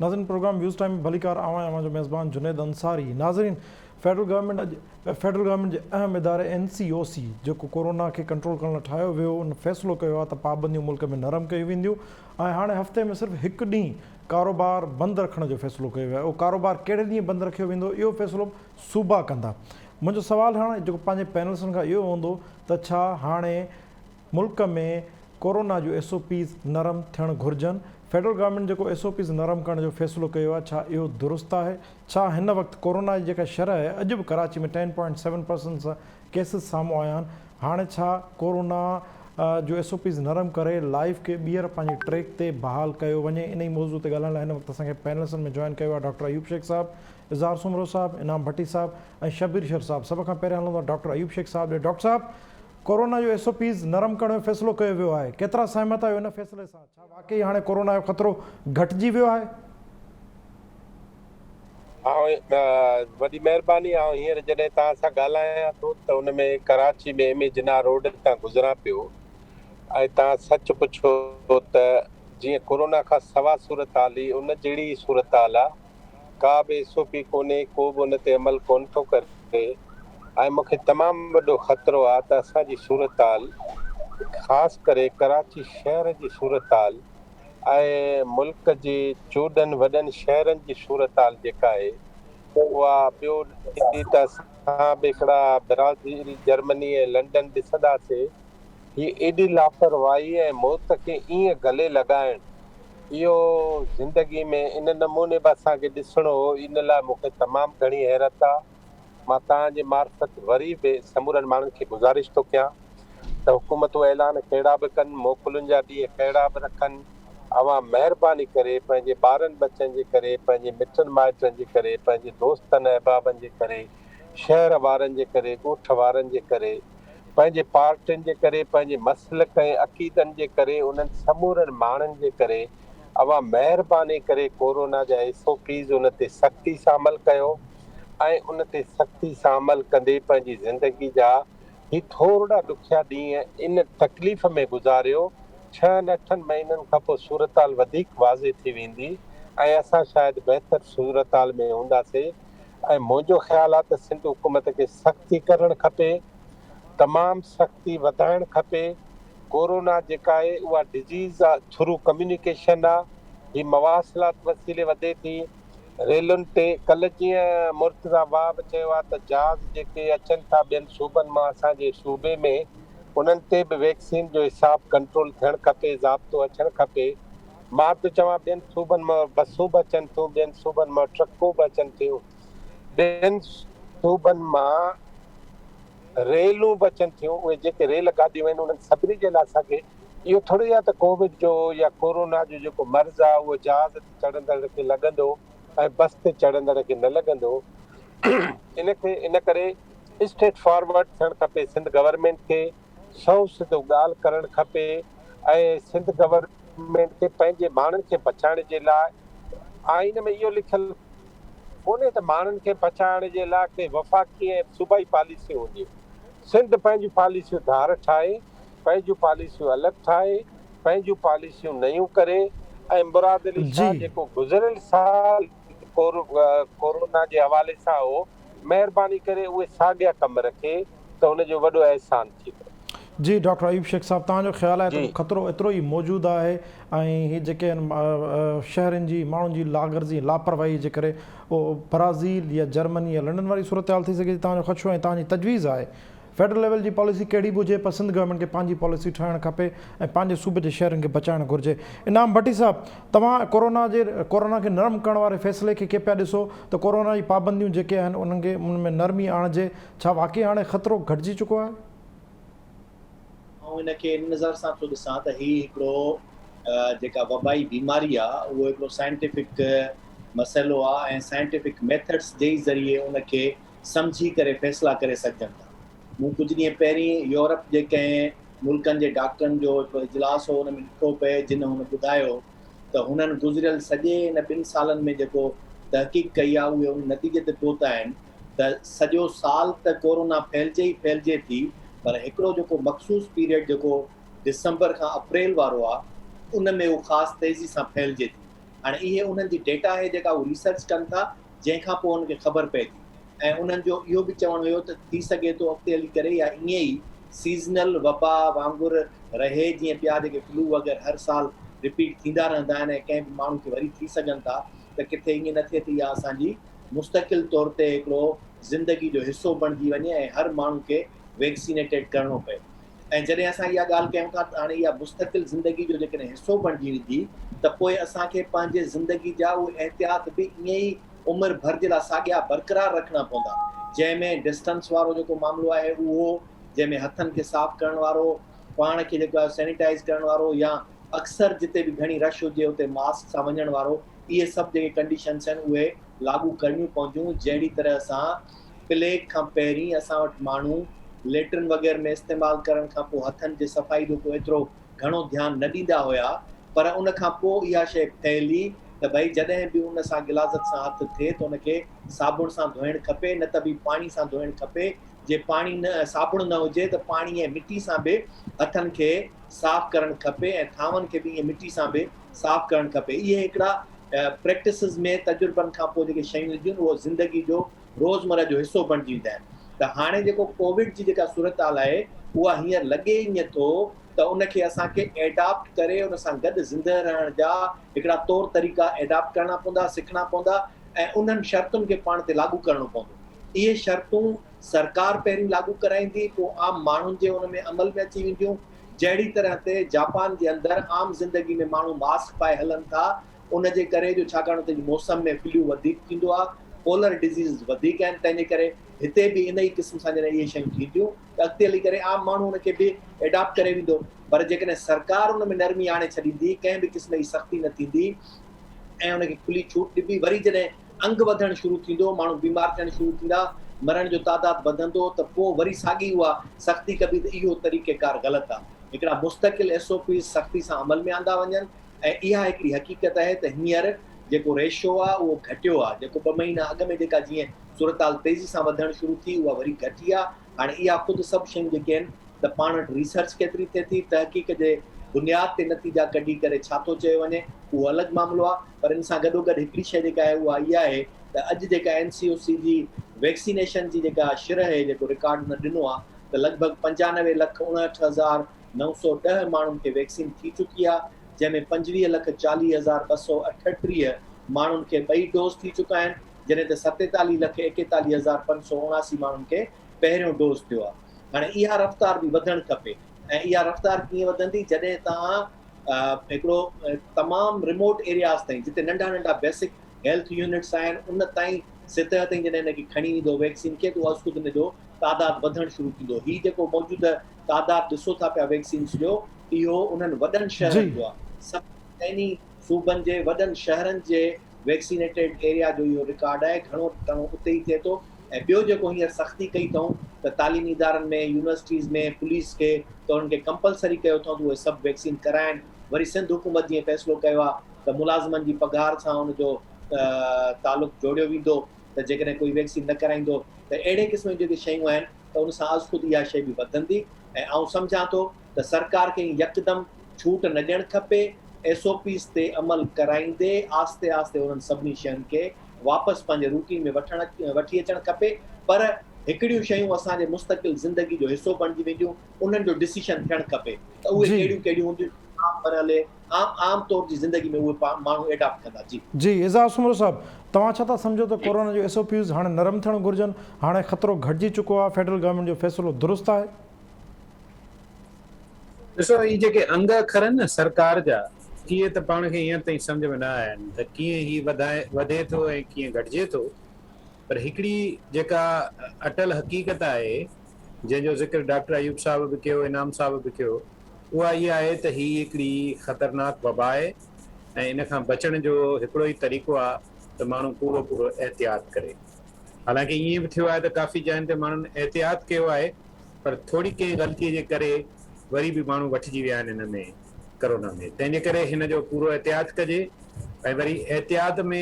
ناظرين programme waves time ۾ ڀليڪار آئون آهيان اوهان جو ميزبان جنيد انصاري ناظرين فيڊرل گورنمينٽ اڄ فيڊرل گورنمينٽ جي اهم اداري اين سي او سي جيڪو ڪورونا کي ڪنٽرول ڪرڻ لاء ٺاهيو ويو ان فيصلو ڪيو آهي ته پابنديون ملڪ ۾ نرم ڪيون وينديون ۽ هاڻي هفتي ۾ صرف هڪ ڏينهن ڪاروبار بند رکڻ جو فيصلو ڪيو ويو آهي اهو ڪاروبار ڪهڙي ڏينهن بند رکيو ويندو اهو فيصلو به صوبا ڪندا منهنجو سوال هاڻي جيڪو پنهنجي پينلسن کان اهو هوندو ته ڇا هاڻي ملڪ ۾ ڪورونا جون ايس او پيز نرم ٿيڻ گهرجن، فيڊرل گورنمينٽ جيڪو ايس او پيز نرم ڪرڻ جو فيصلو ڪيو آهي ڇا اهو درست آهي؟ ڇا هن وقت ڪورونا جي جيڪا شرح آهي اڄ به ڪراچي ۾ ٽين پوائنٽ سيون پرسنٽ سان ڪيسز سامهون آيا آهن هاڻي ڇا ڪورونا جون ايس او پيز نرم ڪري لائيف کي ٻيهر پنهنجي ٽريڪ تي بحال ڪيو وڃي انهي موضوع تي ڳالهائڻ لاء هن وقت اسان کي پينلسن ۾ جوائن ڪيو آهي ڊاڪٽر ايوب شيخ صاحب، اظهار سومرو صاحب، انعام ڀٽي صاحب ۽ شبير شر صاحب سڀ کان پهريان هلندو ڊاڪٽر ايوب شيخ صاحب ڏي ڊاڪٽر صاحب ڪورونا جو ايس او پيز نرم ڪرڻ جو فيصلو ڪيو ويو آهي، ڪيترا سهمت آهيو ان فيصلي سان؟ ڇا واقعي هاڻي ڪورونا جو خطرو گهٽجي ويو آهي؟ آئون وڏي مهرباني آئون هينئر جڏهن توهان سان ڳالهايان ٿو ته ان ۾ Karachi ۾ M A Jinnah road تان گذران پيو ۽ توهان سچ پڇو ته جيئن ڪورونا کان سوا صورتحال هئي ان جهڙي ئي صورتحال آهي ڪا به ايس او پي ڪونهي، ڪو به ان تي عمل ڪونه ٿو ڪري ۽ مون کي تمام وڏو خطرو آ ته اسان جي صورتحال خاص ڪري ڪراچي شهر جي صورتحال ۽ ملڪ جي 14 وڏن شهرن جي صورتحال جيڪا آهي اها ٻيو ٿيندي ته اسان به هڪڙا برازيل، جرمني ۽ لنڊن ڏسنداسي. هي ايڏي لاپرواهي ۽ موت کي ائين گلي لڳائڻ اهو زندگي ۾ ان نموني به اسان کي ڏسڻو هو ان لاء مون کي تمام گهڻي حيرت آ. مان توهان جي معرفت وري به سمورن ماڻهن کي گذارش ٿو ڪيان ته حڪومتون اعلان ڪهڙا به ڪن، موڪلن جا ڏينهن ڪهڙا به رکن، اوهان مهرباني ڪري پنهنجي ٻارن ٻچن جي ڪري، پنهنجي مٽن مائٽن جي ڪري، پنهنجي دوستن احبابن جي ڪري، شهر وارن جي ڪري، ڳوٺ وارن جي ڪري، پنهنجي پارٽين جي ڪري، پنهنجي مسلڪ ۽ عقيدن جي ڪري، انهن سمورن ماڻهن جي ڪري اوهان مهرباني ڪري ڪورونا جا ايس او پيز ان تي سختي سان عمل ڪيو ۽ ان تي سختي سان عمل ڪندي پنهنجي زندگي جا هي ٿورڙا ڏکيا ڏينهن ان تڪليف ۾ گذاريو، ڇهن اٺن مهينن کان پوء صورتحال وڌيڪ واضح ٿي ويندي ۽ اسان شايد بهتر صورتحال ۾ هونداسي. ۽ منهنجو خيال آهي ته سنڌ حڪومت کي سختي ڪرڻ کپي، تمام سختي وڌائڻ کپي، ڪورونا جيڪا آهي اها ڊزيز آ ٿرو ڪميونيڪيشن آ، هي مواصلات وسيلي وڌي ٿي، ريلن تي ڪلهه جيئن مرتضيٰ وهاب چيو آهي ته جهاز جيڪي اچن ٿا ٻين صوبن مان اسان جي صوبي ۾ انهن تي به ويڪسين جو حساب ڪنٽرول ٿيڻ کپي، ضابطو اچڻ کپي. مان ٿو چوان ٻين صوبن مان بسون به اچن ٿيون، ٻين صوبن مان ٽرڪون به اچن ٿيون، ٻين صوبن مان ريلون به اچن ٿيون، اهي جيڪي ريل گاڏيون آهن انهن سڀني جي لاء اسان کي اهو ٿوري آهي ته ڪووڊ جو يا ڪورونا جو جيڪو مرض آهي اهو جهاز تي چڙهندڙ کي لڳندو ۽ بس تي چڙهندڙ کي نه لڳندو. ان کي ان ڪري اسٽريٽ فارورڊ ٿيڻ کپي سنڌ گورنمينٽ کي. سنئون سڌو ڳالهه ڪرڻ کپي ۽ سنڌ گورنمينٽ کي پنهنجي ماڻهن کي بچائڻ جي لاء آئين ۾ اهو لکيل ڪونهي ته ماڻهن کي بچائڻ جي لاء ڪي وفاقي ۽ صوبائي پاليسيون هونديون سنڌ پنهنجون پاليسيون ڌار ٺاهي پنهنجون پاليسيون الڳ ٺاهي پنهنجون پاليسيون نيون ڪري ۽ مراد علي شاهه جيڪو گذريل سال ڪورونا جي حوالي سان هو مهرباني ڪري اهي ساڳيا ڪم رکي ته ان جو وڏو احسان ٿيندو. جي ڊاڪٽر ايوب شيخ صاحب توهان جو خيال آهي ته خطرو ايترو ئي موجود آهي ۽ هي جيڪي آهن شهرين جي ماڻهن جي لاغرضي لاپرواهي جي ڪري اهو برازيل يا جرمني يا لنڊن واري صورتحال ٿي سگهي ٿي توهان جو خدشو ۽ توهان جي تجويز آهي فيڊرل ليول جي پاليسي ڪهڙي به هجي پر سنڌ گورنمينٽ کي پنهنجي پاليسي ٺاهڻ کپي ۽ پنهنجي صوبي جي شهرين کي بچائڻ گهرجي. انعام ڀٽي صاحب توهان ڪورونا جي ڪورونا کي نرم ڪرڻ واري فيصلي کي ڪيئن پيا ڏسو ته ڪورونا جي پابنديون جيڪي آهن انهن کي ان ۾ نرمي آڻجي ڇا واقعي هاڻي خطرو گهٽجي چڪو آهي؟ آئون ان کي ان نظر سان ٿو ڏسان ته هي هڪڙو جيڪا وبائي بيماري آ اهو هڪڙو سائنٽيفڪ مسئلو آ ۽ سائنٽيفڪ ميٿڊس جي ئي ذريعي ان کي سمجهي ڪري فيصلا ڪري سگهجن ٿا. مون ڪجهه ڏينهن پهرين يورپ جي ڪنهن ملڪن جي ڊاڪٽرن جو هڪڙو اجلاس هو ان ۾ ڏٺو پئي جن هن ٻڌايو ته هنن گذريل سڄي ان ٻن سالن ۾ جيڪو تحقيق ڪئي آهي اهي ان نتيجي تي پهتا آهن ته سڄو سال ته ڪورونا ڦهلجي ئي ڦهلجي ٿي پر هڪڙو جيڪو مخصوص پيريڊ جيڪو ڊسمبر کان اپريل وارو آهي ان ۾ اهو خاص تيزي سان ڦهلجي ٿي. هاڻي اهي انهن جي ڊيٽا آهي جيڪا هو ريسرچ ڪن ٿا جنهن کان پوء انهن کي خبر پئي ٿي ۽ انهن جو اهو به چوڻ هيو ته ٿي سگهي ٿو اڳتي هلي ڪري اها ائين ئي سيزنل وبا وانگر رهي جيئن ٻيا جيڪي فلو وغيره هر سال رپيٽ ٿيندا رهندا آهن ۽ ڪنهن به ماڻهو کي وري ٿي سگهن ٿا ته ڪٿي ائين نه ٿئي ته اها اسان جي مستقل طور تي هڪڙو زندگي جو حصو بڻجي وڃي ۽ هر ماڻهو کي ويڪسينيٽيڊ ڪرڻو پئي ۽ جڏهن اسان اها ڳالهه ڪيون ٿا ته هاڻي اها مستقل زندگي جو جيڪڏهن حصو بڻجي ويندي ته پوء اسان کي پنهنجي زندگي جا اهي احتياط به ائين ئي عمر ڀر جي لاء ساڳيا برقرار رکڻا پوندا جنهن ۾ ڊسٽنس وارو جيڪو معاملو آهي اهو جنهن ۾ هٿن کي صاف ڪرڻ وارو پاڻ کي جيڪو آهي سينيٽائز ڪرڻ وارو يا اڪثر جتي به گهڻي رش هجي اتي ماسڪ سان وڃڻ وارو اهي سڀ جيڪي ڪنڊيشنس آهن اهي لاڳو ڪرڻيون پونديون جهڙي طرح سان پليگ کان پهرين اسان وٽ ماڻهو ليٽرن وغيره ۾ استعمال ڪرڻ کان پوء هٿن جي صفائي جو ڪو ايترو گهڻو ڌيان نه ڏيندا هيا پر ان کان پوء اها شيء ڦهلي ته ڀئي جڏهن به ان سان غلاظت سان هٿ ٿئي ته ان کي صابڻ سان ڌوئڻ کپي نه ته به پاڻي سان ڌوئڻ کپي جي پاڻي نه صابڻ نه هجي ته پاڻي ۽ مٽي سان به هٿن کي صاف ڪرڻ کپي ۽ ٿانون کي به ائين مٽي سان به صاف ڪرڻ کپي اهي هڪڙا پريڪٽسز ۾ تجربن کان پوء جيڪي شيون اينديون اهو زندگي جو روزمره جو حصو بڻجي ويندا آهن ته هاڻي جيڪو ڪووڊ جي جيڪا صورتحال آهي اها هينئر لڳي ائين ٿو ته ان کي اسان کي ايڊاپٽ ڪري ان سان گڏ زندهه رهڻ جا هڪڙا طور طريقا ايڊاپٽ ڪرڻا پوندا سکڻا پوندا ۽ انهن شرطن کي پاڻ تي لاڳو ڪرڻو پوندو اهي شرطون سرڪار پهرين لاڳو ڪرائيندي پوء عام ماڻهن جي ان ۾ عمل ۾ اچي وينديون جهڙي طرح تي جاپان جي اندر عام زندگي ۾ ماڻهو ماسڪ پائي هلن ٿا ان جي ڪري جو ڇاڪاڻ اتي جي موسم ۾ فليو وڌيڪ ٿيندو آهي پولر ڊزيزز وڌيڪ آهن تنهن جي ڪري هتي به ان ئي قسم سان جڏهن اهي شيون ٿينديون ته اڳتي هلي ڪري عام ماڻهو ان کي به ايڊاپٽ ڪري ويندو پر جيڪڏهن سرڪار ان ۾ نرمي آڻي ڇڏيندي ڪنهن به قسم جي سختي نه ٿيندي ۽ ان کي کلي ڇوٽ ڏبي وري جڏهن انگ وڌڻ شروع ٿيندو، ماڻهو بيمار ٿيڻ شروع ٿيندا، مرڻ جو تعداد وڌندو ته پوء وري ساڳي اها سختي ڪبي ته اهو طريقيڪار غلط آهي. هڪڙا مستقل ايس او پيز سختي سان عمل ۾ آندا وڃن ۽ اها هڪڙي حقيقت آهي ته هينئر جيڪو ريشو آهي اهو گهٽيو آهي، جيڪو ٻه مهينا اڳ ۾ جيڪا جيئن صورتحال تيزي سان وڌڻ شروع ٿي اها وري گهٽي آهي، هاڻي اها خود سڀ شيون جيڪي آهن ته پاڻ وٽ ريسرچ ڪيتري ٿئي ٿي، تحقيق جي بنياد تي نتيجا ڪڍي ڪري ڇا ٿو چيو وڃي، اهو الڳ معاملو آهي پر ان سان گڏوگڏ هڪڙي شيء جيڪا آهي اها اها آهي ته اڄ جيڪا اين سي او سي جي ويڪسينيشن جي جيڪا شرح آهي جيڪو رڪارڊ ان ڏنو آهي ته لڳ ڀڳ 95 لک 59910 ماڻهن کي ويڪسين ٿي چڪي آهي جنهن ۾ 25 لک 40238 ماڻهن کي ٻئي ڊوز ٿي چڪا آهن جڏهن ته 47 لک 41579 ماڻهن کي پهريون ڊوز ٿيو آهي. هاڻي اها رفتار به وڌڻ کپي ۽ اها رفتار ڪيئن وڌندي جڏهن توهان هڪڙو تمام ريموٽ ايرياز تائين جتي ننڍا ننڍا بيسڪ هيلٿ يونٽس آهن ان تائين سطح تائين جڏهن ان کي کڻي ويندو ويڪسين کي ته از خود ان جو تعداد وڌڻ شروع ٿيندو هي جيڪو موجوده تعداد ڏسو ٿا پيا ويڪسينس جو اهو انهن وڏن شهرن جو آهي سڀني صوبن جي وڏن شهرن جي ويڪسينيٽيڊ ايريا جو اهو رڪارڊ آهي گهڻو تڻو اتي ئي ٿئي ٿو ۽ ٻيو جيڪو هينئر سختي ڪئي اٿئون ته تعليمي ادارن ۾ يونيورسٽيز ۾ پوليس کي ته انهن کي ڪمپلسري ڪيو اٿئون ته اهي سڀ ويڪسين ڪرائين وري سنڌ حڪومت جيئن فيصلو ڪيو آهي ته ملازمن جي پگهار سان ان جو تعلق جوڙيو ويندو ته جيڪڏهن ڪوئي ويڪسين نه ڪرائيندو ته اهڙي قسم جون جيڪي شيون آهن ته ان سان ازخود اها شيء به وڌندي ۽ آئون سمجهان ٿو ته سرڪار کي ائين يڪدم ڇوٽ نه ڏيڻ کپي، ايس او پيز تي عمل ڪرائيندي آهستي آهستي انهن سڀني شين کي واپس پنهنجي روٽين ۾ وٺڻ وٺي اچڻ کپي پر هڪڙيون شيون اسان جي مستقل زندگي جو حصو بڻجي وينديون انهن جو ڊسيشن ٿيڻ کپي ته اهي ڪهڙيون ڪهڙيون هونديون عام مرحلي عام عام طور جي زندگي ۾ اهي ماڻهو ايڊاپٽ ڪندا جي. جي اعزاز سومرو صاحب توهان ڇا ٿا سمجهو ته ڪورونا جون ايس او پيز هاڻي نرم ٿيڻ گهرجن هاڻي خطرو گهٽجي چڪو آهي فيڊرل گورنمينٽ جو فيصلو درست آهي؟ ڏسو هي جيڪي انگ اکر آهن نه سرڪار جا اهي ته پاڻ کي هينئر تائين سمجهه ۾ نه آيا آهن ته ڪيئن هي وڌائي وڌي ٿو ۽ ڪيئن گهٽجي ٿو پر هڪڙي جيڪا اٽل حقيقت آهي جنهن جو ذڪر ڊاڪٽر ايوب صاحب به ڪيو انعام صاحب به ڪيو اها اها آهي ته هي هڪڙي خطرناڪ وبا آهي ۽ ان کان بچڻ جو هڪڙو ئي طريقو آهي ته ماڻهو پورو پورو احتياط ڪري حالانڪه ائين به ٿيو آهي ته ڪافي جاين تي ماڻهن احتياط ڪيو آهي پر ٿوري ڪنهن غلطي جي ڪري وري به ماڻهو وٺجي ويا آهن ان ۾ ڪرونا ۾ تنهن جي ڪري هن جو پورو احتياط ڪجي ۽ وري احتياط ۾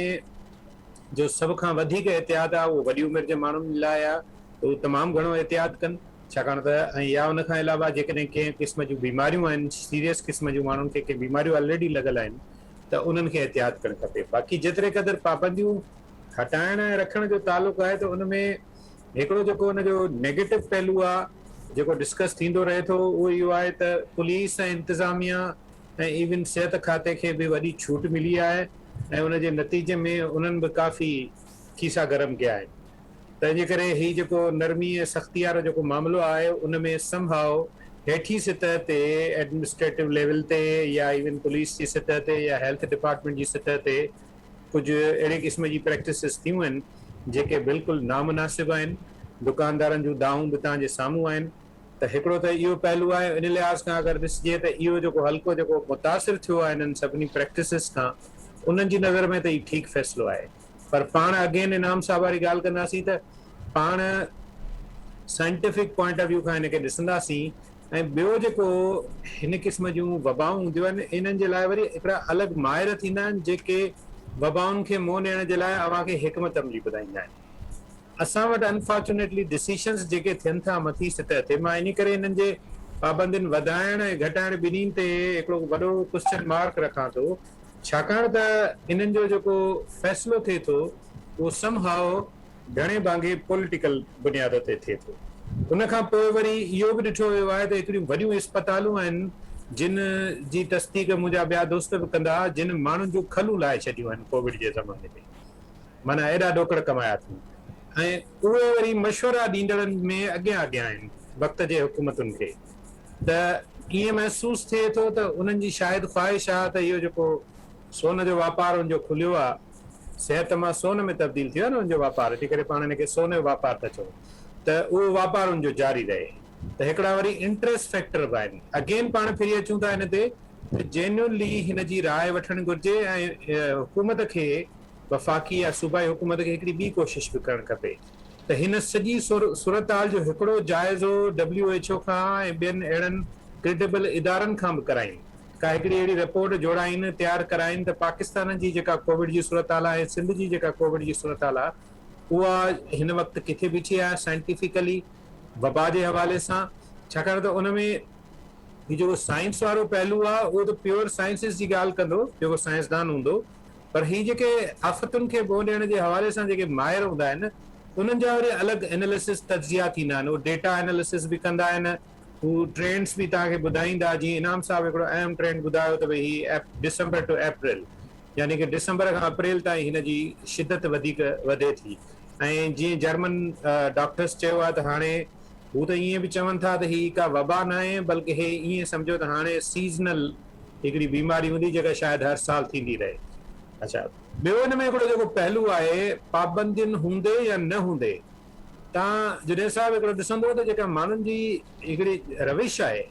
جو سڀ کان وڌيڪ احتياط آهي اهو وڏي عمر جي ماڻهن لاء آهي ته هو تمام گهڻو احتياط ڪن ڇاڪاڻ ته ۽ يا ان کان علاوه جيڪڏهن ڪنهن قسم جون بيماريون آهن سيريس قسم جون ماڻهن کي ڪي بيماريون آلريڊي لڳل آهن ته انهن کي احتياط ڪرڻ کپي. باقي جيتري قدر پابنديون هٽائڻ ۽ رکڻ جو تعلق آهي ته ان ۾ هڪڙو جيڪو ان جو نيگيٽو پهلو آهي جيڪو ڊسڪس ٿيندو رهي ٿو اهو اهو آهي ته پوليس ۽ انتظاميا ۽ ايون صحت کاتي کي به وڏي ڇوٽ ملي آهي ۽ ان جي نتيجي ۾ انهن به ڪافي کيسا گرم ڪيا آهن. تنهن جي ڪري هي جيڪو نرمي ۽ سختي وارو جيڪو معاملو آهي ان ۾ سم هاء هيٺين سطح تي ايڊمنسٽريٽو ليول تي يا ايون پوليس جي سطح تي يا هيلٿ ڊپارٽمينٽ جي سطح تي ڪجهه اهڙي قسم جي پريڪٽسز ٿيون آهن جيڪي بلڪل نامناسب آهن. دڪاندارن جون دانهون به توهان جي سامهون آهن ته هڪڙو ته اهو پهلو آهي ان لحاظ کان اگر ڏسجي ته اهو جيڪو حلقو جيڪو متاثر ٿيو آهي انهن سڀني پريڪٽسز کان انهن جي نظر ۾ ته هي ٺيڪ فيصلو آهي. پر پاڻ اگين انعام صاحب واري ڳالهه ڪنداسين ته پاڻ سائنٽيفڪ پوائنٽ آف ويو کان هن کي ڏسنداسين ۽ ٻيو جيڪو هن قسم جون وبائون هونديون آهن انهن جي لاء وري هڪڙا الڳ ماهر ٿيندا آهن جيڪي وبائن کي منهن ڏيڻ جي لاء اوهان کي حڪمت عملي ٻڌائيندا آهن. اسان وٽ انفارچونيٽلي ڊسيشنز جيڪي ٿين ٿا مٿي سطح تي مان انهي ڪري انهن جي پابندين وڌائڻ ۽ گهٽائڻ ٻنهي تي هڪڙو وڏو ڪوسچن مارڪ رکان ٿو ڇاڪاڻ ته انهن جو جيڪو فيصلو ٿئي ٿو اهو سم هاء گهڻي ڀاڱي پوليٽيڪل بنياد تي ٿئي ٿو. ان کان پوء وري اهو به ڏٺو ويو آهي ته هڪڙيون وڏيون اسپتالون آهن جن جي تصديق منهنجا ٻيا دوست به ڪندا جن ماڻهن جون کلون لاهي ڇڏيون آهن ڪووڊ جي زماني ۾ معنيٰ ايڏا ڏوڪڙ ڪمايا اٿن ۽ اهي وري مشورا ڏيندڙن ۾ اڳيان اڳيان آهن وقت جي حڪومتن کي. ته ائين محسوس ٿئي ٿو ته انهن جي شايد خواهش آ ته اهو جيڪو سون جو واپار ان جو کليو آ، صحت مان سون ۾ تبديل ٿيو آ نه ان جو واپار، ان ڪري پاڻ ان کي سون جو واپار ٿا چئون ته اهو واپار ان جو جاري رهي ته هڪڙا وري انٽريسٽ فيڪٽر به آهن. اگين پاڻ ڦري اچون ٿا ان تي ته جينيونلي هن جي راء وٺڻ گهرجي ۽ حڪومت کي وفاقي يا صوبائي حڪومت کي هڪڙي ٻي ڪوشش به ڪرڻ کپي. ته هن سڄي صورتحال جو هڪڙو جائزو ڊبليو ايڇ او کان ۽ ٻين اهڙن ڪريڊيبل ادارن کان به ڪرائين. ڪا هڪڙي اهڙي رپورٽ جوڙائين، تيار ڪرائين ته پاڪستان جي جيڪا ڪووڊ جي صورتحال آهي ۽ سنڌ جي جيڪا ڪووڊ جي صورتحال آهي اها هن وقت ڪٿي بيٺي آهي سائنٽيفڪلي وبا جي حوالي سان ڇاڪاڻ ته ان ۾ هي جيڪو سائنس وارو پهلو آهي اهو ته پيور سائنسز جي ڳالهه ڪندو جيڪو سائنسدان هوندو پر هي جيڪي آفتن کي منهن ڏيڻ جي حوالي سان جيڪي ماهر هوندا آهن انهن جا وري الڳ اناليسس تجزيا ٿيندا آهن اهي ڊيٽا اناليسس به ڪندا آهن هو ٽرينڊس به توهان کي ٻڌائيندا جيئن انعام صاحب هڪڙو اهم ٽرينڊ ٻڌايو ته ڀئي هي ڊسمبر ٽو اپريل يعني ڪي ڊسمبر کان اپريل تائين هن جي شدت وڌيڪ وڌي ٿي ۽ جيئن جرمن ڊاڪٽرس چيو آهي ته هاڻي هو ته ائين به چون ٿا ته هي ڪا وبا ناهي بلڪه هي ائين سمجهو ته هاڻي سيزنل هڪڙي بيماري هوندي جيڪا شايد هر سال ٿيندي رهي. اڇا ٻيو ان ۾ هڪڙو جيڪو پهلو آهي پابندين هوندي يا نه هوندي تان جنيد صاحب هڪڙو ڏسندو ته جيڪا ماڻهن جي هڪڙي روش آهي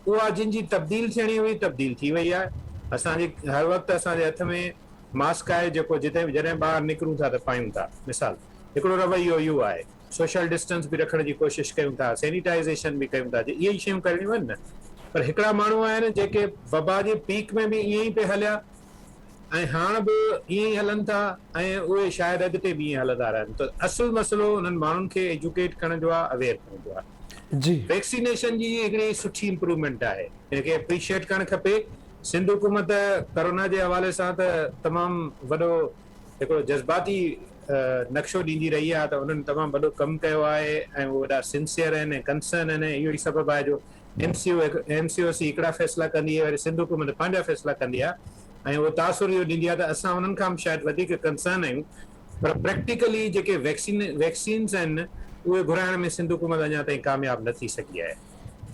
اها جن جي تبديل ٿيڻي هئي تبديل ٿي وئي آهي. اسان جي هر وقت اسان جي هٿ ۾ ماسڪ آهي جيڪو جتي جڏهن ٻاهر نڪرون ٿا ته پايون ٿا مثال هڪڙو رويو اهو آهي. سوشل ڊسٽنس به رکڻ جي ڪوشش ڪيون ٿا، سينيٽائيزيشن به ڪيون ٿا، جي اهي ئي شيون ڪرڻيون آهن نه پر هڪڙا ماڻهو آهن جيڪي وبا جي پيڪ ۾ به ائين ئي پئي هليا ۽ هاڻ به ائين ئي هلن ٿا ۽ اهي شايد اڳتي به ائين هلندا رهن ته اصل مسئلو انهن ماڻهن کي ايجوڪيٽ ڪرڻ جو آهي اويئر ڪرڻ جو آهي. جي. ويڪسينيشن جي هڪڙي سٺي امپروومينٽ آهي ان کي اپريشيئيٽ ڪرڻ کپي سنڌ حڪومت ڪرونا جي حوالي سان ته تمام وڏو هڪڙو جذباتي نقشو ڏيندي رهي آهي ته انهن تمام وڏو ڪم ڪيو آهي ۽ اهي وڏا سنسيئر آهن ۽ ڪنسرن آهن ۽ اهو ئي سبب آهي جو M C O M C O C هڪڙا فيصلا ڪندي آهي وري سنڌ حڪومت پنهنجا فيصلا ڪندي آهي ۽ اهو تاثر اهو ڏيندي آهي ته اسان انهن کان به شايد وڌيڪ ڪنسرن آهيون پر پريڪٽيڪلي جيڪي ويڪسين ويڪسينز آهن اهي گهرائڻ ۾ سنڌ حڪومت اڃا تائين ڪامياب نه ٿي سگهي آهي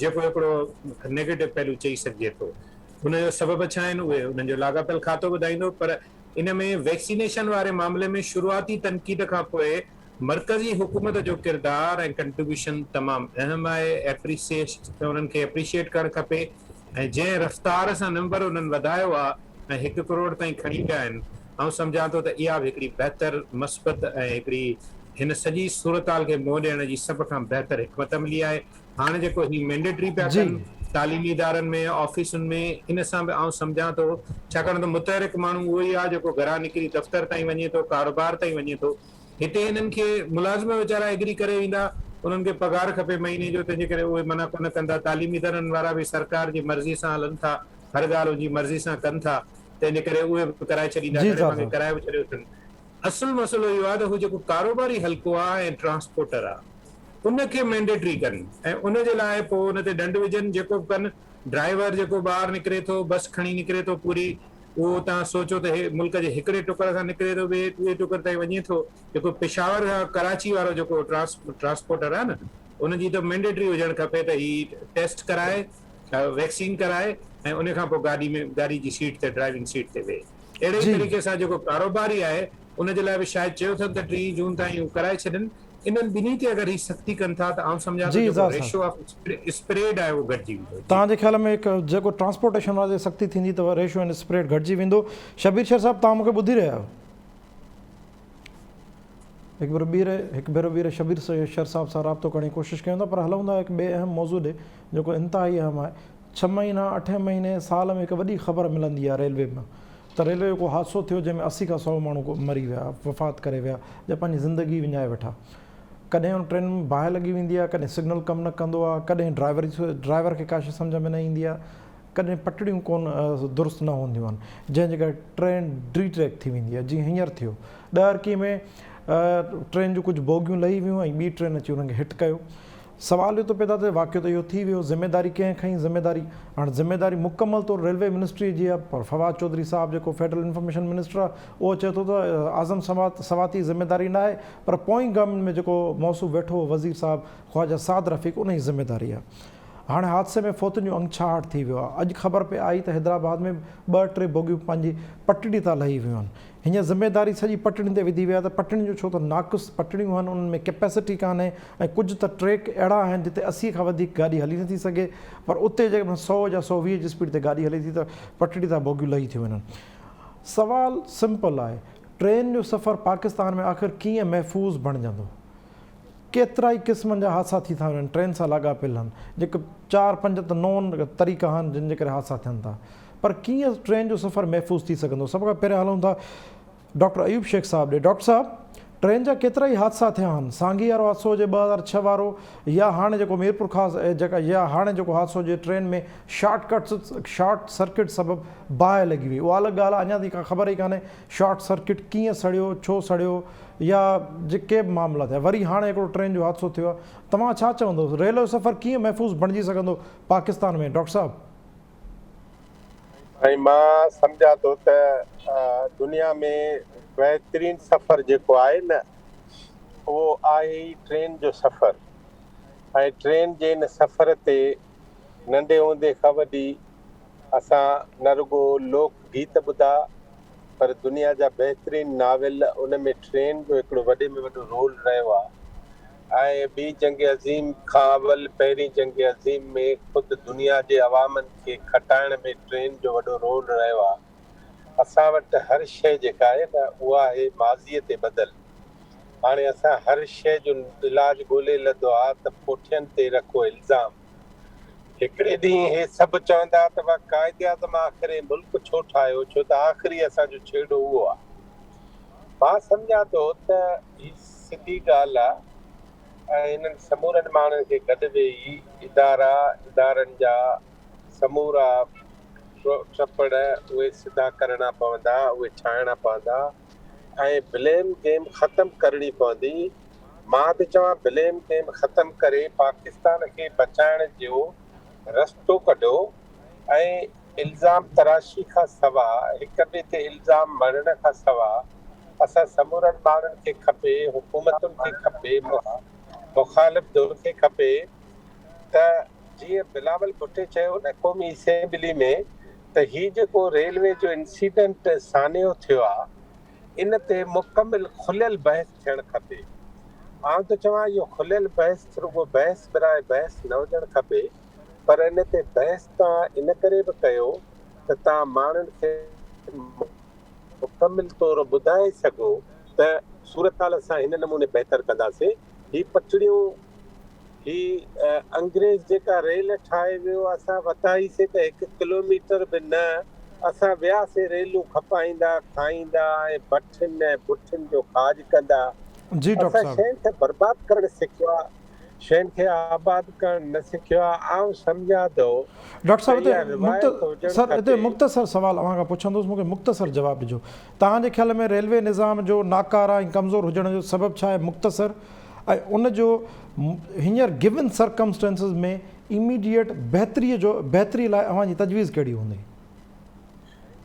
جيڪو هڪڙو نيگيٽو پهلو چئي سگهجي ٿو ان جو سبب ڇا آهن اهي انهن جو لاڳاپيل کاتو ٻڌائيندو پر ان ۾ ويڪسينيشن واري معاملي ۾ شروعاتي تنقيد کان پوء مرڪزي حڪومت جو ڪردار ۽ ڪنٽريبيوشن تمام اهم آهي، انهن کي اپريشيئيٽ ڪرڻ کپي ۽ جنهن رفتار سان نمبر انهن وڌايو آهي ۽ هڪ ڪروڙ تائين کڻي ويا آهن، آئون سمجهان ٿو ته اها به هڪڙي بهتر، مثبت ۽ هڪڙي هن سڄي صورتحال کي منهن ڏيڻ جي سڀ کان بهتر حڪمت عملي آهي. هاڻ جيڪو هي مينڊيٽري پيا ڪن تعليمي ادارن ۾ آفيسن ۾ ان سان به آئون سمجهان ٿو ڇاڪاڻ ته متحرڪ ماڻهو اهو ئي آهي جيڪو گهران نڪري دفتر تائين وڃي ٿو ڪاروبار تائين وڃي ٿو هتي هنن کي ملازم ويچارا ايگري ڪري ويندا انهن کي پگهار کپي مهيني جو تنهنجي ڪري اهي منع ڪونه ڪندا تعليمي ادارن وارا به سرڪار جي مرضي سان هلن ٿا هر ڳالهه ان جي مرضي سان ڪن ٿا. تنهن جي ڪري اهي به ڪرائي ڇڏيندا گهڻي ڀاڱي ڪرائي به ڇڏيو اٿن. اصل مسئلو اهو آهي ته هو جيڪو ڪاروباري حلقو آهي ۽ ٽرانسپورٽر آهي ان کي مينڊيٽري ڪن ۽ ان جي لاء پوء ان تي ڏنڊ وجهن جيڪو به ڪن ڊرائيور جيڪو ٻاهر نڪري ٿو بس کڻي نڪري ٿو پوري اهو توهان سوچو ته هي ملڪ جي هڪڙي ٽڪر کان نڪري ٿو ٻئي ٻئي ٽڪر تائين وڃي ٿو جيڪو پشاور کان ڪراچي وارو جيڪو ٽرانسپورٽر آهي نه ان جي ته مينڊيٽري هجڻ کپي ته هي ٽيسٽ ڪرائي ويڪسين ڪرائي ۽ ان کان پوء گاڏي ۾ گاڏي جي سيٽ تي ڊرائيونگ سيٽ تي ويهي اهڙي ئي طريقي سان جيڪو ڪاروباري آهي ان جي لاء به شايد چيو اٿن ته 30 جون تائين هو ڪرائي ڇڏن انهن ٻنهي تي اگر هي سختي ڪن ٿا ته آئون سمجهان ٿو جيڪو ريشو آف اسپريڊ آهي اهو گهٽجي ويندو. توهان جي خيال ۾ جيڪو ٽرانسپورٽيشن واري تي سختي ٿيندي ته ريشو اينڊ اسپريڊ گهٽجي ويندو. شبير شير صاحب توهان مون کي ٻڌي رهيا آهيو؟ هڪ ڀيرو ٻيهر هڪ ڀيرو ٻيهر شبير شير صاحب سان رابطو ڪرڻ جي ڪوشش ڪيون ٿا پر هلون ٿا هڪ ٻئي اهم موضوع ڏي جيڪو انتهائي اهم آهي. ڇهه مهينا اٺين مهيني سال ۾ هڪ وڏي خبر ملندي آهي ريلوي مان ته ريلوي جو ڪو حادثو ٿيو جنهن ۾ 80 کان 100 ماڻهو مري ويا، وفات ڪري ويا يا پنهنجي زندگي وڃائي ويٺا. ڪڏهن ان ٽرين ۾ باهه لڳي ويندي آهي، ڪڏهن سگنل ڪم نه ڪندو آهي، ڪڏهن ڊرائيور ڊرائيور کي ڪا شيء سمجهه ۾ نه ايندي آهي، ڪڏهن پٽڙيون ڪونه درست نه هونديون آهن، جنهن جي ڪري ٽرين ڊي ٽريڪ ٿي ويندي آهي، جيئن هينئر ٿيو. ڏهرڪي ۾ ٽرين جون ڪجهه بوگيون لهي ويون ۽ ٻي ٽرين اچي انهن کي هٽ ڪيو. سوال اهو ٿو پيدا ٿئي واقعو ته اهو ٿي ويو، ذميداري ڪنهن کنئي؟ ذميداري هاڻ ذميداري مڪمل طور ريلوي منسٽري جي آهي پر فواد چوڌري صاحب جيڪو فيڊرل انفارميشن منسٽر آهي اهو چئي ٿو ته اعظم سواتي ذميداري ناهي پر پوئين گورنمينٽ ۾ جيڪو موصوف ويٺو هو وزير صاحب خواجه سعد رفيق ان جي ذميداري آهي. هاڻ حادثي ۾ فوتين جو انگ 66 ٿي ويو آهي. اڄ خبر پئي آئي ته حيدرآباد ۾ به ٻه ٽي بوگيون پنهنجي پٽڙي تان لهي ويون آهن. هينئر ذميداري سڄي پٽڙين تي وڌي وئي آهي ته پٽڙين جو ڇو ته ناقص پٽڙيون آهن انهن ۾ ڪيپيسٽي ڪانهي ۽ ڪجهه ته ٽريڪ اهڙا آهن جتي 80 کان وڌيڪ گاڏي هلي نٿي سگهي پر اتي جيڪڏهن 100 يا 120 جي اسپيڊ تي گاڏي هلي ٿي ته پٽڙي تان بوگيون لهي ٿيون وڃن. سوال سمپل آهي ٽرين جو سفر پاڪستان ۾ آخر ڪيئن محفوظ بڻجندو؟ ڪيترائي قسمن جا حادثا ٿي ٿا وڃن ٽرين سان لاڳاپيل آهن جيڪي چار پنج ته نون طريقا آهن جن جي ڪري حادثا ٿين ٿا پر ڪيئن ٽرين جو سفر محفوظ ٿي سگهندو سڀ کان پهريان هلون ٿا ڊاڪٽر ايوب شيخ صاحب ڏي ڊاڪٽر صاحب ٽرين جا ڪيترائي حادثا ٿيا آهن سانگي وارو حادثو هجي 2006 وارو يا هاڻي جيڪو ميرپور خاص جيڪا يا هاڻي جيڪو حادثو هجي train ۾ short cut short circuit سبب باهه لڳي وئي اها الڳ ڳالهه آهي اڃا تائين ڪا خبر ئي ڪانهي شارٽ سرڪٽ ڪيئن سڙيو ڇو سڙيو يا جيڪي به معاملا ٿيا وري هاڻي هڪڙو ٽرين جو حادثو ٿيو آهي توهان ڇا چوندو ريل جو سفر ڪيئن محفوظ بڻجي سگهندو پاڪستان ۾ ڊاڪٽر صاحب. سائين مان سمجهان ٿو ته دنيا ۾ بهترين سفر جيڪو آهي نه اهو آهي ئي ٽرين جو سفر ۽ ٽرين جي ان سفر تي ننڍي هوندي کان وٺي اسان نه رڳو لوڪ گيت ٻڌا پر دنيا جا بهترين ناول ان ۾ ٽرين جو هڪڙو وڏي ۾ وڏو رول رهيو آهي ۽ ٻي جنگ عظيم کان اول پهرين جنگ عظيم ۾ خود دنيا جي عوامن کي کٽائڻ ۾ ٽرين جو وڏو رول رهيو آهي. اسان وٽ هر شيء جيڪا آهي نه اها آهي ماضيء تي ٻڌل. هاڻي اسان هر شيء جو علاج ڳولي لڌو آهي ته پوٺين تي رکو الزام. هڪڙي ڏينهن هي سڀ چوندا ته وا قائداعظم آخر هي ملڪ ڇو ٺاهيو ڇو ته آخري اسان جو ڇيڙو اهو آ. مان سمجهان ٿو ته هي سڌي ڳالهه آ ۽ هنن سمورن ماڻهن کي گڏ ويهي ادارا ادارن جا سمورا ٽپڙ اهي سڌا ڪرڻا پوندا اهي ٺاهڻا پوندا ۽ بليم گيم ختم ڪرڻي پوندي. مان ٿو چوان بليم گيم ختم ڪري پاڪستان کي بچائڻ جو رستو ڪڍو ۽ الزام تراشي کان سوا هڪ ٻئي تي الزام مڙهڻ کان سوا اسان سمورن ماڻهن کي کپي حڪومتن کي کپي مخالف ڌر کي کپي ته جيئن بلاول ڀٽي چيو نه قومي اسيمبلي ۾ ته هي جيڪو ريلوي جو انسيڊنٽ سانحو ٿيو آ ان تي مڪمل کليل بحث ٿيڻ کپي. آئون ٿو چوان اهو کليل بحث رڳو بحث براء بحث نه هجڻ کپي پر ان تي بحث توهان ان ڪري به ڪيو ته توهان ماڻهن کي مڪمل طور ٻڌائي سگهو ته صورتحال اسان هن نموني بهتر ڪنداسين. هي پٽڙيون هي انگريز جيڪا ريل ٺاهي ويو اسان وڌائي سي ته هڪ ڪلوميٽر به نه اسان وياسي ريلون کپائيندا کائيندا ۽ بٺين ۽ بٺين جو کاڄ ڪندا جي ڊاڪٽر اسان صاحب. شين کي برباد ڪرڻ سکيو آ شين کي آباد ڪرڻ نه سکيو آهي. آئون سمجهان ٿو ڊاڪٽر ته صاحب اها هتي روايت هجڻ سر هتي کپي. مختصر سوال اوهان کان پڇندس مون کي مختصر جواب ڏجو. توهان جي خيال ۾ ريلوي نظام جو ناڪاره ۽ ڪمزور هجڻ جو سبب ڇا آهي مختصر ۽ ان جو هينئر گيون سرڪمسٽينسز ۾ ايميڊيئيٽ بهتري جو بهتري لاء اوهان جي تجويز ڪهڙي هوندي؟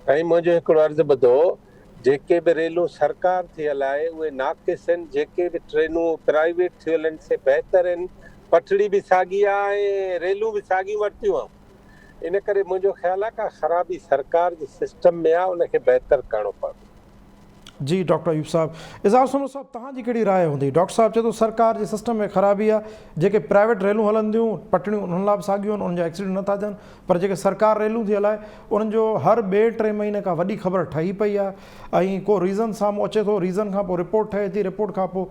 سائين منهنجو هڪڙو عرض ٻڌو، جيڪي به ريلون سرڪار ٿي هلائي اهي ناقص آهن، جيڪي به ٽرينون پرائيويٽ ٿيون هلن سي بهتر آهن، پٽڙي به ساڳي آهي ۽ ريلون به ساڳيون ورتيون اٿئون، ان ڪري منهنجو خيال آهي ڪا خرابي سرڪار جي سسٽم ۾ آهي ان کي بهتر ڪرڻو پوندو. جي ڊاڪٽر ايوب صاحب. اظهار سومرو صاحب توهان جي ڪهڙي راء هوندي؟ ڊاڪٽر صاحب چئي ٿو سرڪار جي سسٽم ۾ خرابي آهي، جيڪي پرائيويٽ ريلون هلن ٿيون پٽڙيون انهن لاء به ساڳيون آهن انهن جا ايڪسيڊنٽ نٿا ٿين پر جيڪي سرڪار ريلون ٿي هلائي انهن جو هر ٻئي ٽئين مهيني ڪا وڏي خبر ٺهي پئي آهي ۽ ڪو ريزن سامهون اچي ٿو ريزن کان پوء رپورٽ ٺهي ٿي رپورٽ کان پوء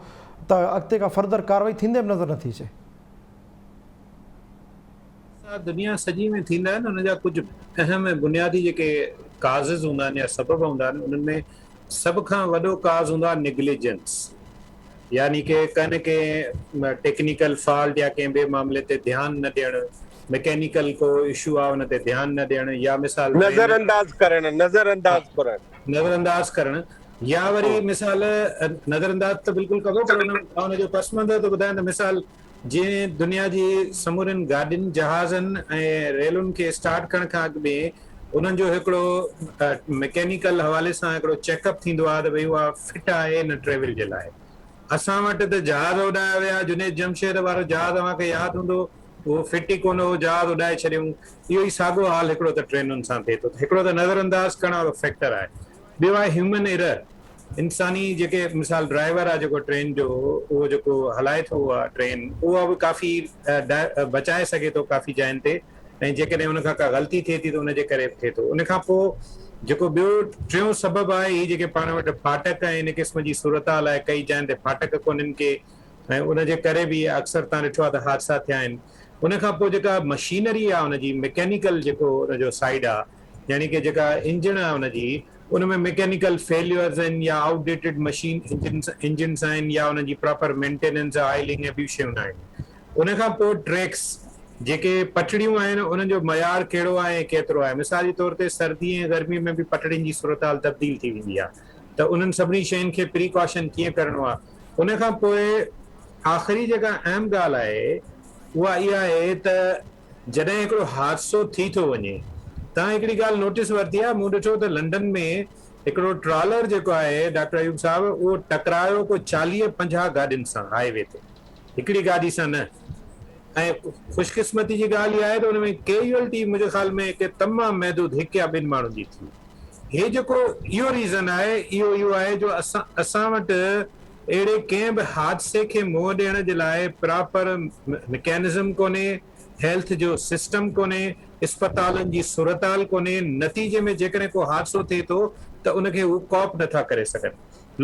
ته اڳتي ڪا فردر ڪارروائي ٿيندي به نظر نٿي اچي. حادثا دنيا سڄي ۾ ٿيندا آهن ان جا ڪجهه اهم ۽ بنيادي جيڪي ڪازز هوندا آهن يا سبب هوندا آهن انهن ۾ سڀ کان وڏو ڪاز هوندو آهي نگليجنس يعني ڪي ڪنهن نه ڪنهن ٽيڪنيڪل فالٽ يا ڪنهن ٻئي معاملي تي ڌيان نه ڏيڻ مڪينيڪل ڪو اشو آهي ان تي ڌيان نه ڏيڻ يا مثال نظر انداز ڪرڻ نظر انداز ڪرڻ. نظر انداز ڪرڻ يا وري مثال نظر انداز ته بلڪل ڪبو پر ان جو پس منظر ٿو ٻڌايان ته مثال جنهن دنيا جي سمورين گاڏين، جهازن ۽ ريلن کي اسٽارٽ ڪرڻ کان اڳ ۾ انهن جو هڪڙو مڪينيڪل حوالي سان هڪڙو چيڪ اپ ٿيندو آهي ته ڀئي اها فٽ آهي نه ٽريول جي لاء. اسان وٽ ته جهاز اڏايا ويا، جنيد جمشيد وارو جهاز اوهان کي ياد هوندو، اهو فٽ ئي ڪونه هو، جهاز اڏائي ڇڏيائون. اهو ئي ساڳو حال هڪڙو ته ٽرينن سان ٿئي ٿو ته هڪڙو ته نظرانداز ڪرڻ وارو فيڪٽر آهي. ٻيو آهي هيومن ايرر، انساني جيڪي مثال ڊرائيور آهي جيڪو ٽرين جو اهو جيڪو هلائي ٿو اها ٽرين اها به ڪافي بچائي سگهي ٿو ڪافي جاين تي ۽ جيڪڏهن ان کان ڪا غلطي ٿئي ٿي ته ان جي ڪري به ٿئي ٿو ان کان پوء جيڪو ٻيو ٽيون سبب آهي هي جيڪي پاڻ وٽ ڦاٽڪ ۽ ان قسم جي صورتحال آهي ڪئي جاين تي ڦاٽڪ ڪونهن ڪي ۽ ان جي ڪري به اڪثر تان ڏٺو آهي ته حادثا ٿيا آهن ان کان پوء جيڪا مشينري آهي ان جي مڪينيڪل جيڪو ان جو سائيڊ آهي يعني ڪي جيڪا انجڻ آهي ان جي ان ۾ مڪينيڪل فيليورز آهن يا آئوٽ ڊيٽيڊ مشين انجنس آهن يا انهن جي پراپر مينٽيننس آئلنگ ۽ ٻيون شيون ناهن. ان کان پوء ٽريڪس جيڪي پٽڙيون آهن انهن جو معيار ڪهڙو آهي ۽ ڪيترو آهي. مثال جي طور تي سردي ۽ گرمي ۾ به پٽڙين جي صورتحال تبديل ٿي ويندي آهي ته انهن سڀني شين کي پريڪاشن ڪيئن ڪرڻو آهي. ان کان پوء آخري جيڪا اهم ڳالهه آهي اها اها آهي ته جڏهن هڪڙو حادثو ٿي ٿو وڃي. توهان هڪڙي ڳالهه نوٽيس ورتي آهي، مون ڏٺو ته لنڊن ۾ هڪڙو ٽرالر جيڪو آهي ڊاڪٽر ايوب صاحب اهو ٽڪرايو ڪو 40 50 گاڏين سان هاء وي تي هڪڙي گاڏي سان نه ۽ خوش قسمتي جي ڳالهه اها آهي ته ان ۾ ڪيجوئلٽي منهنجي خيال ۾ ڪي تمام محدود هڪ يا ٻن ماڻهن جي ٿي. هي جيڪو اهو ريزن آهي اهو اهو آهي جو اسان اسان وٽ اهڙي ڪنهن به حادثي کي منهن ڏيڻ جي لاء پراپر مڪينزم ڪونهي، هيلٿ جو سسٽم ڪونهي، اسپتالن جي صورتحال ڪونهي، نتيجي ۾ جيڪڏهن ڪو حادثو ٿئي ٿو ته ان کي هو ڪاپ نٿا ڪري سگهن.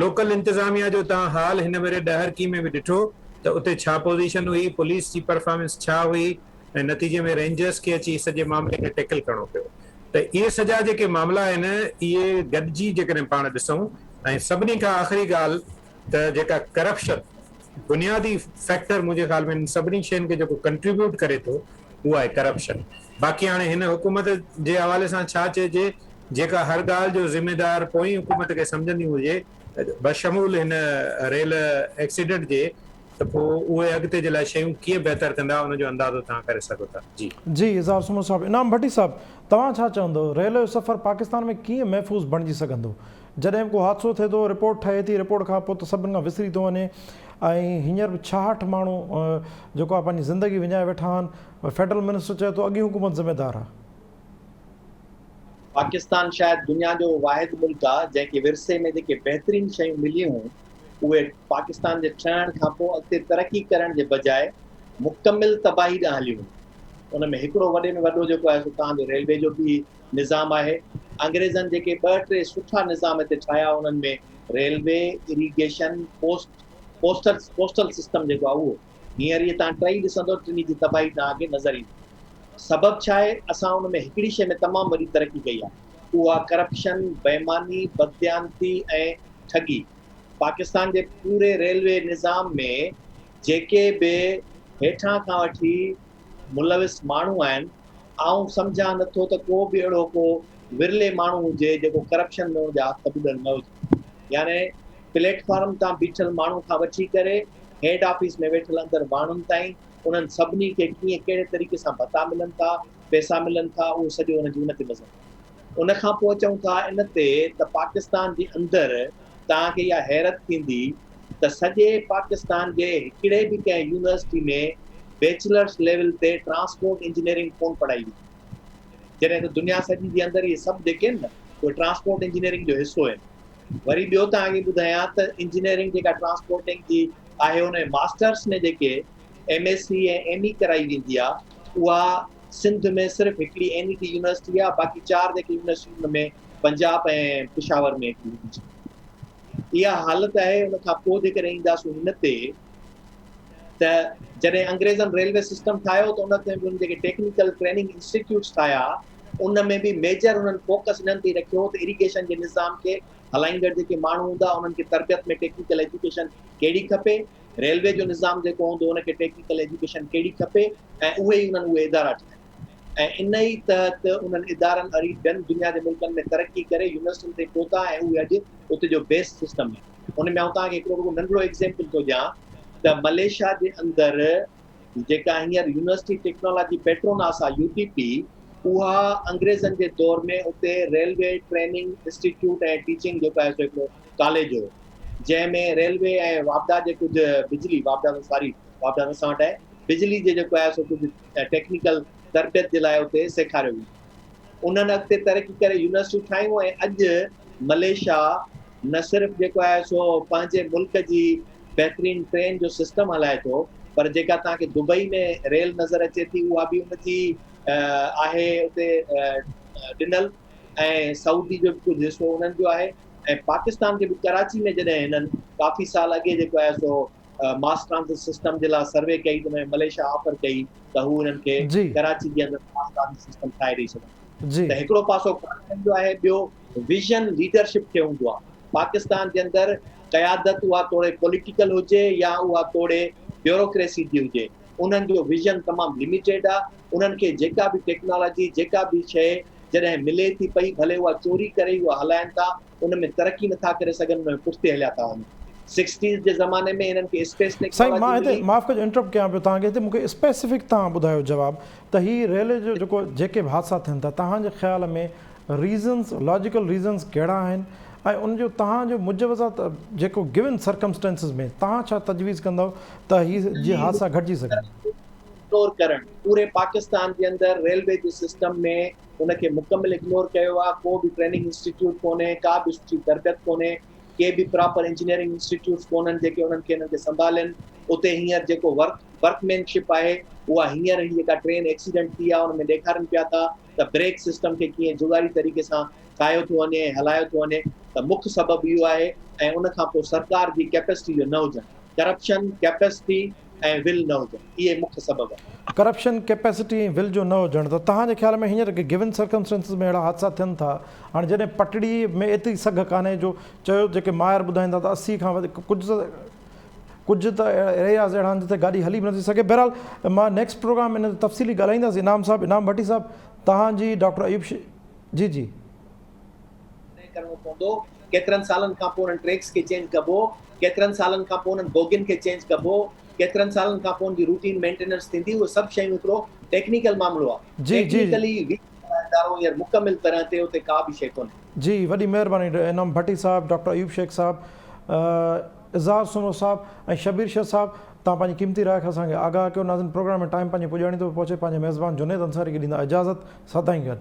لوڪل انتظاميا جو توهان حال هن ڀيري ڏهرڪي ۾ به ڏٺو ته اتي ڇا پوزيشن هئي، پوليس جي پرفارمنس ڇا هئي ۽ نتيجي ۾ رينجرز کي اچي سڄي معاملي کي ٽيڪل ڪرڻو پيو. ته اهي سڄا جيڪي معاملا آهن اهي گڏجي جيڪڏهن پاڻ ڏسون ۽ سڀني کان آخري ڳالهه ته جيڪا ڪرپشن بنيادي فيڪٽر منهنجي خيال ۾ انهن سڀني شين کي جيڪو ڪنٽريبيوٽ ڪري ٿو اهو آهي ڪرپشن باقي هاڻي هن حڪومت جي حوالي سان ڇا چئجي جيڪا هر ڳالهه جو ذميدار پوئين حڪومت کي سمجهندي هجي بشمول هن ريل ايڪسيڊنٽ جي ته پوء اهي اڳتي جي لاء شيون ڪيئن بهتر ڪندا ان جو اندازو توهان ڪري سگهو ٿا. جي. جي اظهار سومرو صاحب. انعام ڀٽي صاحب توهان ڇا چوندو ريل جو سفر پاڪستان ۾ ڪيئن محفوظ بڻجي سگهندو جڏهن به ڪو حادثو ٿئي ٿو رپورٽ ٺهي ٿي رپورٽ کان پوء ته سڀن کان وسري ٿو وڃي ۽ هينئر به 66 ماڻهو جيڪو آهي پنهنجي زندگي وڃائي ويٺا آهن فيڊرل منسٽر چئي ٿو اڳين حڪومت ذميدار آهي. پاڪستان شايد دنيا جو واحد ملڪ آهي جنهن کي ورثي ۾ جيڪي بهترين شيون مليون هيون اهي پاڪستان جي ٺهڻ کانپوء اڳتي ترقي ڪرڻ جي بجاء مڪمل تباهي ڏانهن هليون ويون. ان ۾ هڪڙو وڏي ۾ وڏو جيڪو آهي سو توهان جو ريلوي جو به نظام آهي. انگريزن جيڪي ٻه ٽي سٺا نظام هتي ٺاهيا انهن ۾ railway, irrigation, post, postal, postal system جيڪو آهي اهو. هينئر اهي توهان ٽئي ڏسندو ٽنهي جي تباهي توهان کي نظر ايندي. سبب ڇا آهي؟ اسان ان ۾ هڪڙي شيء ۾ تمام وڏي ترقي ڪئي آهي اها ڪرپشن، بيماني، بدديانتي ۽ ٺڳي. پاڪستان جي پوري ريلوي نظام ۾ جيڪي به هيٺان کان وٺي ملوث ماڻهو آهن، آئون سمجهان نه ٿو ته ڪو به اهڙو ڪو ورلي ماڻهو هجي جيڪو ڪرپشن ۾ ان جا هٿ ٻڏل نه هجن. يعني پليٽ فارم تان بيٺل ماڻهو کان وٺي ڪري هيڊ آفيس ۾ ويٺل اندر ماڻهن تائين انهن سڀني کي ڪيئن ڪهڙي طريقي سان ڀتا ملن ٿا، پئسا ملن ٿا اهو سڄو ان جي ان تي نظر آهي. ان کان پوء اچون ٿا ان تي ته پاڪستان جي اندر توهان کي اها حيرت ٿيندي ته سڄي پاڪستان جي هڪڙي به ڪنهن يونيورسٽي ۾ بيچلرس ليول تي ٽرانسپورٽ انجنيئرنگ ڪونه پڙهائي ويندي. جڏهن ته دنيا سڄي جي اندر اهي سڀ جيڪي آهن نه اهي ٽرانسپورٽ انجنيئرنگ جو حصو آهن. وري ٻيو توهان کي ٻڌايان ته انجنيئرنگ جيڪا ٽرانسپورٽنگ جي آهي ان ۾ ماسٽرس ۾ جيڪي M S C ۽ M A ڪرائي ويندي آهي اها سنڌ ۾ صرف هڪڙي اين اي ٽي يونيورسٽي آهي باقي چار جيڪي يونيورسٽيون ان ۾ پنجاب ۽ پشاور ۾ هڪڙي هجي. اها حالت آهي ان کان پوء جيڪڏهن اينداسون هن تي ته جڏهن انگريزن ريلوي سسٽم ٺاهيو ته ان تي به جيڪي ٽيڪنيڪل ٽريننگ انسٽيٽيوٽس ٺاهيا ان ۾ به ميجر انهن فوڪس انهن تي رکيو ته اريگيشن جي نظام کي هلائيندڙ جيڪي ماڻهو هوندا انهن کي تربيت ۾ ٽيڪنيڪل ايجوڪيشن ڪهڙي کپي ريلوي جو نظام جيڪو هوندو ان کي ٽيڪنيڪل ايجوڪيشن ڪهڙي کپي ۽ اهي ئي انهن اهي ادارا ٺاهيا ۽ ان ئي تحت انهن ادارن اري ٻين دنيا جي ملڪن ۾ ترقي ڪري يونيورسٽين تائين پهتا ۽ اهي اڄ اتي جو بيسٽ سسٽم آهي. ان ۾ آئون توهان کي هڪڙو رڳو ننڍڙو ايگزيمپل ٿو ڏيان ته ملائيشيا جي اندر جيڪا هينئر يونيورسٽي ٽيڪنالاجي پيٽروناس آهي يو ٽي پي اها انگريزن جي دور ۾ اتي ريلوي ٽريننگ انسٽيٽيوٽ ۽ ٽيچنگ جيڪو آهي سو هڪڙو ڪاليج هو جنهن ۾ ريلوي ۽ واپڊا جي ڪجهه بجلي واپڊا ساري واپڊا اسان وٽ آهي بجلي جي جيڪو آهي سو ڪجهه ٽيڪنيڪل تربيت جي لاء اتي سيکاريو ويندو. انهن اڳتي ترقي ڪري يونيورسٽيون ٺاهيون ۽ اڄ ملائيشيا نه صرف جيڪو آهي سو پنهنجي ملڪ جي بهترين ٽرين جو سسٽم هلائي ٿو پر جيڪا توهان کي دبئي ۾ ريل نظر اچي ٿي اها به ان جي آهي اتي ڏنل ۽ سعودي جو به ڪجهه حصو انهن جو آهي ۽ پاڪستان کي به ڪراچي ۾ جڏهن هنن ڪافي سال اڳي جيڪو آهي سو ماس ٽرانزٽ سسٽم جي لاء سروي ڪئي ته انهن ملائيشيا آفر ڪئي ته هو انهن کي جي. ڪراچي جي اندر ماس ٽرانزٽ سسٽم ٺاهي ڏئي سگهن ٿا جي. ته هڪڙو پاسو ڪرپشن جو آهي ٻيو ويزن ليڊرشپ کي هوندو آهي پاڪستان جي اندر قيادت اها توڙي پوليٽيڪل هجي يا اها توڙي بيوروڪريسي جي هجي انهن جو ويزن تمام لميٽيڊ آهي انهن کي جيڪا به ٽيڪنالاجي جيڪا به شيء جڏهن ملي ٿي پئي ڀلي اها چوري ڪري اها هلائن ٿا ان ۾ ترقي نٿا ڪري سگهن ان ۾ پٺتي هليا ٿا وڃن سڪسٽيز جي زماني ۾ هنن کي اسپيس سائين ٽيڪنالاجي مان هتي ملي. معاف ڪجو انٽرپٽ ڪيان پيو توهان کي هتي مون کي اسپيسفڪ توهان ٻڌايو جواب ته هي ريلوي جو جيڪو جيڪي به حادثا ٿين ٿا توهان جي خيال ۾ ريزنز لاجيڪل ريزنز ڪهڙا آهن ۽ ان جو توهان جو مجوزه جيڪو گون سرڪمسٽينسز ۾ توهان ڇا تجويز ڪندؤ ته هي جي حادثا گهٽجي سگهن. اگنور ڪرڻ پوري پاڪستان جي اندر ريلوي جي سسٽم ۾ ان کي مڪمل اگنور ڪيو آ ڪو به ٽريننگ انسٽيٽيوٽ ڪونهي ڪا به سٺي تربيت ڪونهي ڪي به پراپر انجنيئرنگ انسٽيٽيوٽس ڪونهن جيڪي انهن کي انهن کي سنڀالين اتي هينئر جيڪو ورڪ ورڪ مين شپ آهي اها هينئر هي جيڪا ٽرين ايڪسيڊنٽ ٿي آ ان ۾ ڏيکارين پيا ٿا ته بريڪ سسٽم کي ڪيئن جڳاڙي طريقي سان ٺاهيو ٿو وڃي ۽ هلايو ٿو وڃي ته مک سبب اهو آهي ۽ ان کان پوء سرڪار جي ڪيپسٽي جو نه هجڻ ڪرپشن، ڪيپيسٽي ۽ ول نه هجڻ اهي مک سبب آهن. ڪرپشن، ڪيپيسٽي ۽ ول جو نه هجڻ ته توهان جي خيال ۾ هينئر گيون سرڪمسٽنسز ۾ اهڙا حادثا ٿين ٿا هاڻي جڏهن پٽڙي ۾ ايتري سگهه ڪانهي جو چيو جيڪي ماهر ٻڌائين ٿا ته 80 کان وڌيڪ ڪجهه ته ڪجهه ته ايرياز اهڙا آهن جتي گاڏي هلي به نٿي سگهي بهرحال مان نيڪسٽ پروگرام ان تي تفصيلي ڳالهائينداسين انعام صاحب انعام ڀٽي صاحب توهان جي ڊاڪٽر ايوب جي جي. طئي ڪرڻو پوندو، ڪيترن سالن کان پوء انهن ٽريڪس کي چينج ڪبو، ڪيترن سالن کان پوء انهن بوگين کي چينج ڪبو، ڪيترن سالن کان پوء ان جي روٽين مينٽيننس ٿيندي، اهي سڀ شيون هڪڙو ٽيڪنيڪل معاملو آهي، جي جي. ٽيڪنيڪلي ويڪ ادارو هينئر مڪمل طرح تي اتي ڪا به شيء ڪونهي. جي وڏي مهرباني انعام ڀٽي صاحب، ڊاڪٽر ايوب شيخ صاحب، اظهار سومرو صاحب ۽ شبير شر صاحب توهان پنهنجي قيمتي راء کان اسان کي آگاهه ڪيو ناظرين پروگرام ۾ ٽائيم پنهنجي پڄاڻي تي پهچي پنهنجي ميزبان جنيد انصاري کي ڏيندا اجازت سدائين گڏ.